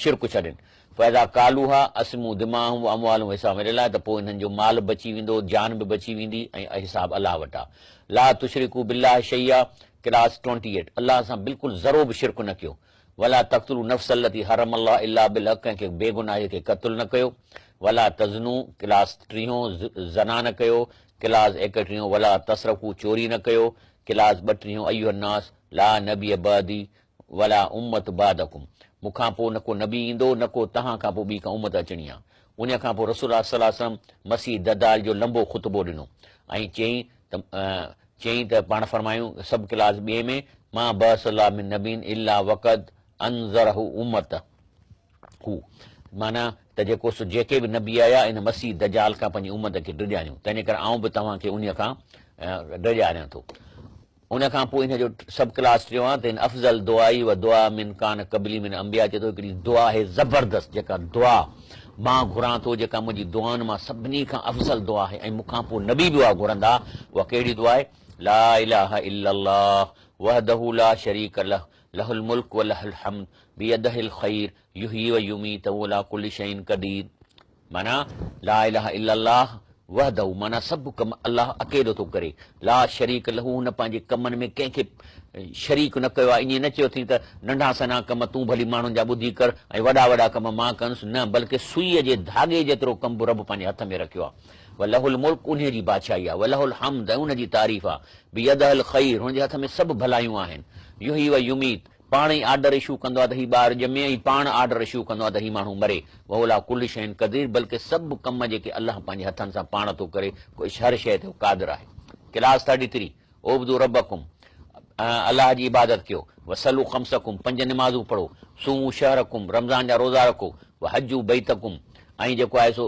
S1: شرڪ ڇڏين فاذا قالوها عصموا دماءهم واموالهم وحسابهم عند الله ته پوء انهن جو مال به بچي ويندو جان به بچي ويندي ۽ حساب الله وٽ آهي لا تشرڪوا بالله شيئا ڪلاس ٽوئنٽي ايٽ الله سان بلڪل ذرو به شرڪ نه ڪيو ولا تقتلوا النفس التي حرم الله الا بالحق ڪنهن کي بيگناهي کي قتل نه ڪيو ولا تزنوا ڪلاس ٽيهون زنا نه ڪيو ڪلاس ايڪٽيهون ولا تسرقوا چوري نه ڪيو ڪلاس ٻٽيهون ايها الناس لا نبي بعدي ولا امة بعدڪم مون کان پوء نه ڪو نبي ايندو نه ڪو توهان کان پوء ٻي ڪا امت اچڻي آهي انهيء کان پوء رسول الله صلي الله عليه وسلم مسيح دجال جو لنبو خطبو ڏنو ۽ چيائين ته چيائين ته پاڻ فرمايون سب ڪلاس ٻئي ۾ ما بعث الله من نبي الا وقد انذره امته. معنيٰ ته جيڪو سو جيڪي به نبي آيا ان مسيح دجال کان پنهنجي امت کي ڊڄاريون، تنهنجي ڪري آئون به توهان کي انهيء کان ڊڄاريان ٿو. ان کان پوء ان جو سب ڪلاس ٽيون آهي ته ان افضل دعائي و دعاء من ڪان قبلي من الانبياء چئي ٿو هڪڙي دعا آهي زبردست جيڪا دعا مان گهران ٿو جيڪا منهنجي دعائن مان سڀني کان افضل دعا آهي ۽ مون کان پوء نبي به اها گهرندا اها ڪهڙي دعا آهي لا اله الا الله وحده لا شريڪ له له الملڪ وله الحمد بيده الخير يحيي ويميت وهو علي ڪل شيء قدير معنيٰ، لا اله الا الله وحده معنيٰ سڀ ڪم الله اڪيلو ٿو ڪري، لا شريڪ له هن پنهنجي ڪمن ۾ ڪنهن کي شريڪ نه ڪيو آهي، ائين نه چيو اٿئين ته ننڍا سنها ڪم تون ڀلي ماڻهن جا ٻڌي ڪر ۽ وڏا وڏا ڪم مان ڪندس، نه بلڪه سوئيء جي ڌاڳي جيترو ڪم به رب پنهنجي هٿ ۾ رکيو آهي. وله الملڪ انهيء جي بادشاهي آهي، وله الحمد ۽ ان جي تعريف آهي، بيده الخير هن جي هٿ ۾ سڀ ڀلايون آهن، يحيي ويميت پاڻ ئي آرڊر اشو ڪندو آهي ته هي ٻار ڄمي ۽ پاڻ آرڊر اشو ڪندو آهي ته هي ماڻهو مري. وهو عليٰ ڪل شيء قدير بلڪه سڀ ڪم جيڪي الله پنهنجي هٿن سان پاڻ ٿو ڪري هر شيء تي هو قادر آهي. ڪلاس ٿرٽي ٿري، اعبدوا ربڪم الله جي عبادت ڪيو، وصلوا خمسڪم پنج نمازون پڙهو، صوموا شهرڪم رمضان جا روزا رکو، وحجوا بيتڪم ۽ جيڪو آهي سو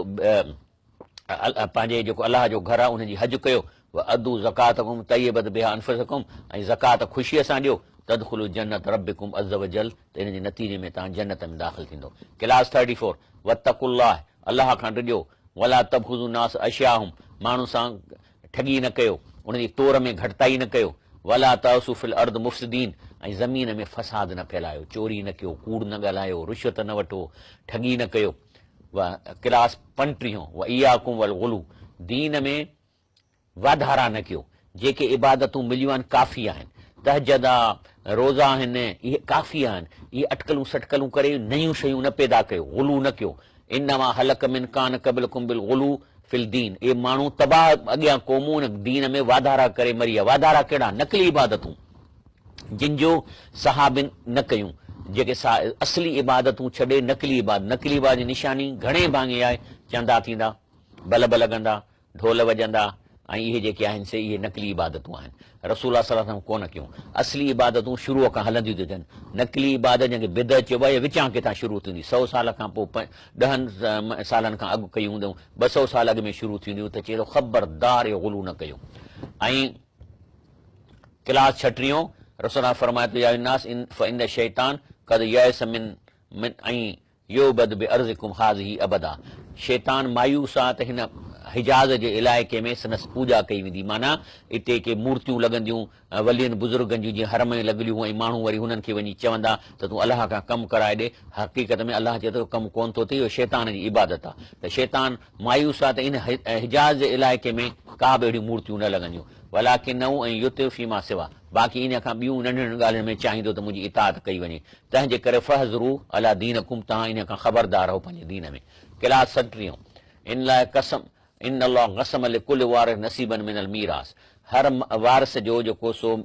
S1: پنهنجي جيڪو الله جو گهر آهي ان جي حج ڪيو، وادوا زڪواتڪم طيبت بها انفسڪم ۽ زڪوات خوشيء سان ڏيو، تدخلوا جنت ربڪم عز وجل ته ان جي نتيجي ۾ توهان جنت ۾ داخل ٿيندؤ. ڪلاس ٿرٽي فور، واتقوا الله الله کان ڊڄو، ولا تبخسوا الناس اشياءهم ماڻهن سان ٺڳي نه ڪيو، ان جي تور ۾ گهٽتائي نه ڪيو، ولا تعثوا في الارض مفسدين ۽ زمين ۾ فساد نه ڦهلايو، چوري نه ڪيو، ڪوڙ نه ڳالهايو، رشوت نه وٺو، ٺڳي نه ڪيو. و ڪلاس پنٽيهون، و اياڪم والغلو، دين ۾ واڌارا نه ڪيو، جيڪي عبادتون مليون آهن ڪافي آهن، تهجد آ، روزا آهن، اهي ڪافي آهن، اهي اٽڪلون سٽڪلون ڪري نيون شيون نه پيدا ڪيو، غلو نه ڪيو، انما هلڪ من ڪان قبلڪم بالغلو في الدين، اهي ماڻهو تباهه اڳيان قومون ان دين ۾ واڌارا ڪري مري ويا، واڌارا ڪهڙا؟ نقلي عبادتون. جن جو صحابين نه ڪيون، جيڪي اصلي عبادتون ڇڏي نقلي عبادت، نقلي عبادت جي نشاني گهڻي ڀاڱي آهي، چندا ٿيندا، بلب لڳندا، ڍول وڄندا ۽ اهي جيڪي آهن سي اهي نقلي عبادتون آهن. رسول الله صلي الله عليه وسلم ڪونه ڪيون. اصلي عبادتون شروع کان هلنديون ٿيون اچن. نقلي عبادت جنهن کي بدعت چئبو آهي اها وچان ڪٿان شروع ٿيندي، سئو سال کان پوء ڏهن سالن کان اڳ ڪيون هونديون، 200 سال اڳ ۾ شروع ٿينديون ته چئي ٿو خبردار اهو غلو نه ڪيو ۽ ڪلاس ڇٽيهون، رسول الله فرمائي ٿو، يا ايها الناس فان الشيطان قد يئس من من ان يعبد بارضڪم هذه ابدا شيطان مايوس آ ته هن حجاز جي علائقي ۾ سندس پوڄا ڪئي ويندي معنيٰ اتي ڪي مورتيون لڳنديون ولين بزرگن جون جيئن حرم ۾ لڳليون هيون ۽ ماڻهو وري هنن کي وڃي چوندا ته تون الله کان ڪم ڪرائي ڏي حقيقت ۾ الله چئي ٿو ڪم ڪونه ٿو ٿئي اهو شيطان جي عبادت آ ته شيطان مايوس آ ته ان حجاز جي علائقي ۾ ڪا به اهڙيون مورتيون نه لڳنديون ولڪنه ان يطع فيما سوا باقي ان کان ٻيون ننڍين ننڍين ڳالهين ۾ چاهيندو ته منهنجي اطاعت ڪئي وڃي تنهن جي ڪري فاحذروا علي دينڪم توهان ان کان خبردار رهو پنهنجي دين ۾. ڪلاس ستٽيهون، ان لاء قسم ان الله قسم لڪل وارث نصيبا من الميراث هر وارث جو جيڪو سو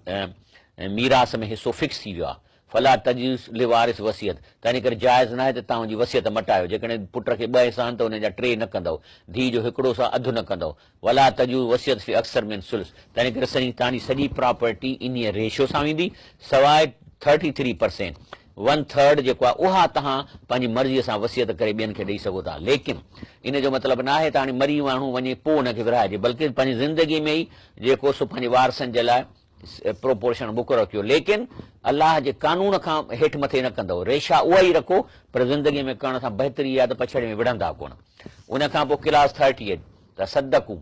S1: ميراث ۾ حصو فڪس ٿي ويو آهي فلا تجوز لوارث وصيت، تنهن ڪري جائز ناهي ته توهان جي وصيت مٽايو، جيڪڏهن پٽ کي ٻه حصا آهن ته انهن جا ٽي نه ڪندؤ، ڌيء جو هڪڙو سا اڌ نه ڪندؤ، ولا تجوز وصيت في اڪثر من ثلث، تنهن ڪري سڄي توهان جي سڄي پراپرٽي انهيء ريشو سان ويندي، سواء thirty three percent, one third, جيڪو آهي اها توهان پنهنجي مرضيء سان وصيت ڪري ٻين کي ڏئي سگهو ٿا، ليڪن ان جو مطلب ناهي ته هاڻي مري ماڻهو وڃي پوء ان کي ورهائجي، بلڪه پنهنجي زندگي ۾ ئي جيڪو سو پنهنجي وارثن جي لاء پروپورشن مقرر ڪيو ليڪن الله جي قانون کان هيٺ مٿي نه ڪندؤ ريشا اها ئي رکو پر زندگي ۾ ڪرڻ سان بهتري اها ته پڇاڙي ۾ وڙهندا ڪونه ان کان پوء ڪلاس ٿرٽي ايٽ تصدقو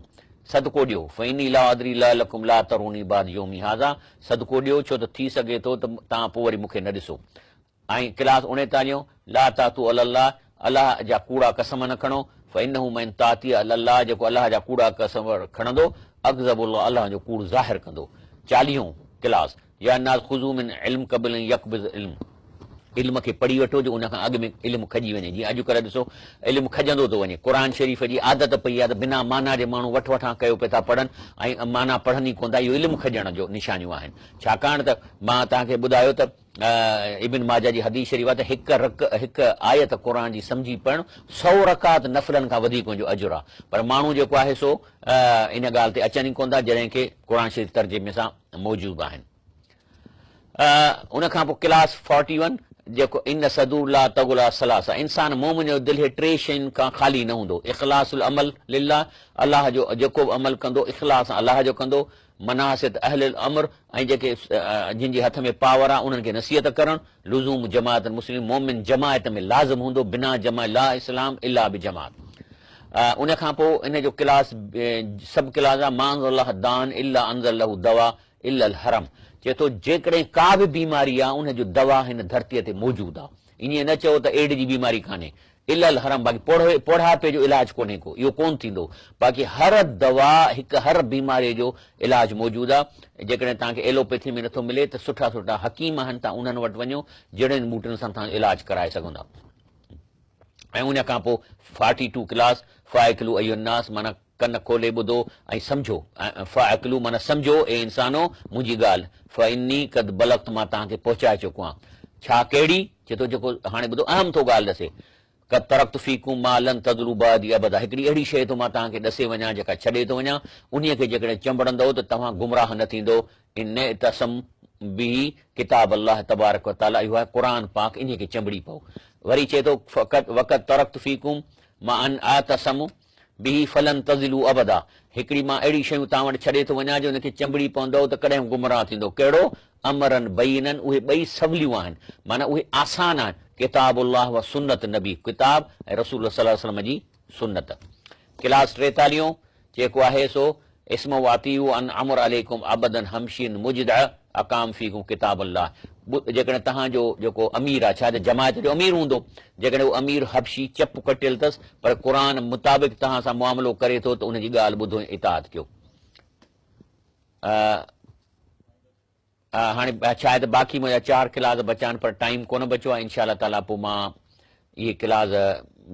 S1: صدقو ڏيو فاني لا ادري لعلڪم لا تروني بعد يومي هذا صدقو ڏيو ڇو ته ٿي سگهي ٿو ته توهان پوء وري مون کي نه ڏسو ۽ ڪلاس اڻيتاليهون، لا تاتو علي الله، الله جا ڪوڙا قسم نه کڻو، فانه من تاتي علي الله، جيڪو الله جا ڪوڙا قسم کڻندو، اڪذب الله، الله جو ڪوڙ ظاهر ڪندو. چاليهون ڪلاس، يا الناس خذو من علم قبل ان يقبض علم، علم کي پڙهي وٺو جو ان کان اڳ ۾ علم کڄي وڃي، جيئن اڄڪلهه ڏسو علم کڄندو ٿو وڃي، قرآن شريف جي عادت پئي آهي ته بنا معنيٰ جي ماڻهو وٺ وٺان ڪيو پئي ٿا پڙهن ۽ معنيٰ پڙهن ئي ڪونه ٿا، اهو علم کڄڻ جو نشانيون آهن، ڇاڪاڻ ته مان توهان کي ٻڌايو ته. ابن ماجه جي حديث شريف آهي ته هڪ رڪ هڪ آيت قرآن جي سمجهي پڙهڻ سئو رڪعت نفلن کان وڌيڪ ان جو اجر آهي پر ماڻهو جيڪو آهي سو ان ڳالهه تي اچن ئي ڪونه ٿا جڏهن ڪي قرآن شريف ترجمي سان موجود آهن. ان کان پوء ڪلاس فورٽي ون جيڪو ان صدور لا تغلا ثلاثه انسان مومن جو دل هي ٽي شين کان خالي نه هوندو اخلاص العمل لله الله جو جيڪو به عمل ڪندو اخلاص سان الله جو ڪندو مناصحت اهل الامر ۽ جيڪي جن جي هٿ ۾ پاور آ انهن کي نصيحت ڪرڻ لزوم جماعت المسلمين مومن جماعت ۾ لازم هوندو بنا جماعت لا اسلام الا بجماعت ان کان پوء ان جو ڪلاس سب ڪلاس آ ما انزل الله داء الا انزل له دواء الا الهرم چئي ٿو جيڪڏهن ڪا به بيماري آ ان جو دوا هن ڌرتيء تي موجود آ ائين نه چئو ته ايڊ جي بيماري ڪانهي الا الهرم باقي پوڙهي پوڙهاپي جو علاج ڪونهي ڪو اهو ڪونه ٿيندو باقي هر دوا هڪ هر بيماري جو علاج موجود آ جيڪڏهن توهان کي ايلوپيٿي ۾ نٿو ملي ته سٺا سٺا حڪيم آهن توهان انهن وٽ وڃو جڙين ٻوٽن سان توهان علاج ڪرائي سگهندا ۽ ان کان پوء فارٽي ٽو ڪلاس فاعقلو ايها الناس معنيٰ ڪن کولي ٻڌو ۽ سمجهو، فاعقلو معنيٰ سمجهو، اي انسانو! منهنجي ڳالهه، فاني قد بلغت مان توهان کي پهچائي چڪو آهيان. ڇا ڪهڙي؟ چئي ٿو جيڪو هاڻي ٻڌو اهم ٿو ڳالهه ڏسي. قد ترڪت فيڪم ما لن تضلوا بعدي ابدا هڪڙي اهڙي شيء ٿو مان توهان کي ڏسي وڃان جيڪا ڇڏي ٿو وڃان، انهيء کي جيڪڏهن چنبڙندؤ ته توهان گمراهه نه ٿيندؤ، ان اعتصم به ڪتاب الله تبارڪ وتعاليٰ اهو آهي قرآن پاڪ انهيء کي چنبڙي پئو. وري چئي ٿو فقد وقد ترڪت فيڪم ما ان اعتصم به فلن تضلوا ابدا هڪڙي مان اهڙي شيون توهان وٽ ڇڏي ٿو وڃان جو ان کي چنبڙي پوندؤ ته ڪڏهن به گمراهه ٿيندؤ. ڪهڙو؟ امرا بينا اهي ٻئي سوليون آهن معنيٰ اهي آسان آهن ڪتاب الله و سنت نبي ڪتاب ۽ رسول الله صلي الله عليه وسلم جي سنت. ڪلاس ٽيتاليهون جيڪو آهي سو اسمعوا واطيعوا ان امر عليڪم عبدا حمشيا مجدع اقام فيڪم ڪتاب الله جيڪڏهن توهان جو جيڪو امير آهي ڇا ته جماعت جو امير هوندو جيڪڏهن اهو امير حبشي چپ ڪٽيل اٿس پر قرآن مطابق توهان سان معاملو ڪري ٿو ته ان جي ڳالهه ٻڌو ۽ اطاعت ڪيو. هاڻي ڇا آهي ته باقي منهنجا چار ڪلاس بچا آهن پر ٽائيم ڪونه بچيو آهي انشاء الله تعاليٰ پوء مان اهي ڪلاس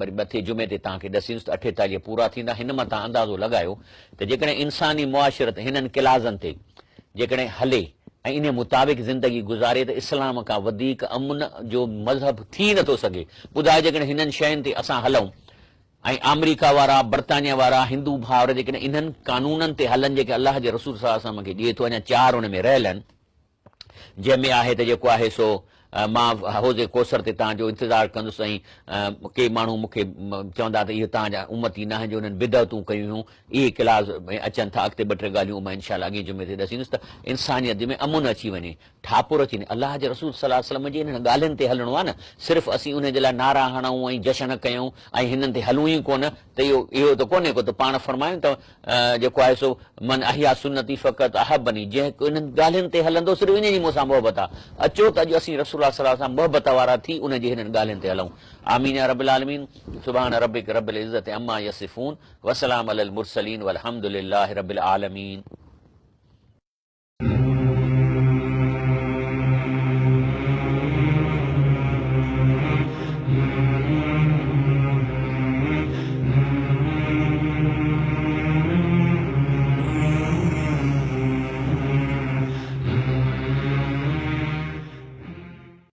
S1: وري مٿي جمعي تي توهان کي ڏسيندس ته 48 پورا ٿيندا هن مان توهان اندازو لڳايو ته جيڪڏهن انساني معاشرت هنن ڪلازن تي جيڪڏهن هلي ۽ انهي مطابق زندگي گذاري ته اسلام کان وڌيڪ امن جو مذهب ٿي نٿو سگهي ٻڌايو جيڪڏهن هنن شين تي اسان هلون ۽ آمريڪا وارا، برطانيا وارا، هندو ڀائر جيڪڏهن انهن قانونن تي هلن جيڪي الله جي رسول صلي الله عليه وسلم کي ڏئي ٿو اڃا چار ان ۾ رهيل آهن جنهن ۾ آهي ته جيڪو آهي سو مان حوض ڪوثر تي توهان جو انتظار ڪندس ۽ ڪي ماڻهو مون کي چوندا ته اهي توهان جا امتي ناهن جو انهن بدعتون ڪيون هيون اهي ڪلاس ۾ اچن ٿا اڳتي ٻه ٽي ڳالهيون مان انشاء الله اڳئين جمعي تي ڏسيندس ته انسانيت ۾ امن اچي وڃي ٺاپر اچي وڃي. الله جي رسول صلي الله عليه وسلم جي انهن ڳالهين تي هلڻو آهي نه، صرف اسين انهن جي لاء نعرا هڻون ۽ جشن ڪيون ۽ هنن تي هلون ئي ڪونه ته اهو اهو ته ڪونهي ڪو ته پاڻ فرمايون ته جيڪو آهي سو من احيا سنتي فقد احبني جنهن انهن ڳالهين تي هلندو صرف انهي جي مون سان محبت آهي. اچو ته اڄ اسين رسول الله صلي الله عليه وسلم محبت وارا ٿي انهن جي هنن ڳالهين تي هلون. آمين يا رب العالمين. سبحان ربک رب العزة عما يصفون وسلام علي المرسلين والحمد لله رب العالمين.